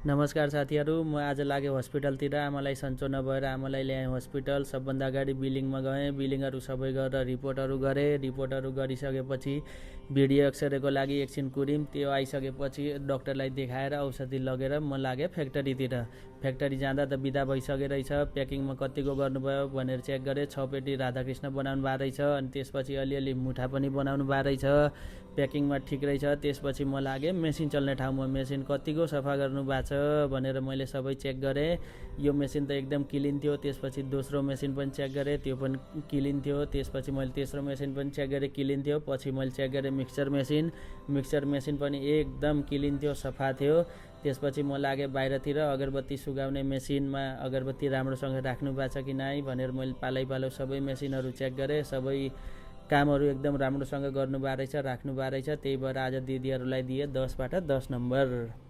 नमस्कार साथीहरू, म आज लागे हस्पिटलतिर। आमालाई सन्चो नभएर आमालाई ल्याएँ हस्पिटल। सबभन्दा अगाडि बिलिङमा गएँ। बिलिङहरू सबै गरेर रिपोर्टहरू गरेँ। रिपोर्टहरू गरिसकेपछि भिडियो एक्सरेको लागि एकछिन कुर्यौँ। त्यो आइसकेपछि डाक्टरलाई देखाएर औषधि लगेर म लागेँ फ्याक्ट्रीतिर। फ्याक्ट्री जाँदा त बिदा भइसके रहेछ। प्याकिङमा कतिको गर्नुभयो भनेर चेक गरेँ। 6 पेटी राधाकृष्ण बनाउनु भएको रहेछ। अनि त्यसपछि अलिअलि मुठा पनि बनाउनु भएको रहेछ। प्याकिङमा ठिक रहेछ। त्यसपछि म लागेँ मेसिन चल्ने ठाउँमा। मेसिन कतिको सफा गर्नु भएको छ भनेर मैले सबै चेक गरेँ। यो मेसिन त एकदम क्लिन थियो। त्यसपछि दोस्रो मेसिन पनि चेक गरेँ, त्यो पनि क्लिन थियो। त्यसपछि मैले तेस्रो मेसिन पनि चेक गरेँ, क्लिन थियो। पछि मैले चेक गरेँ मिक्सचर मेसिन पनि एकदम क्लिन थियो, सफा थियो। त्यसपछि म लागेँ बाहिरतिर अगरबत्ती सुगाउने मेसिनमा अगरबत्ती राम्रोसँग राख्नु भएको छ कि नै भनेर मैले पालो सबै मेसिनहरू चेक गरेँ। सबै कामहरू एकदम राम्रोसँग गर्नु भएको रहेछ, राख्नु भएको रहेछ। त्यही भएर आज दिदीहरूलाई दिएँ 10 बाट 10 नम्बर।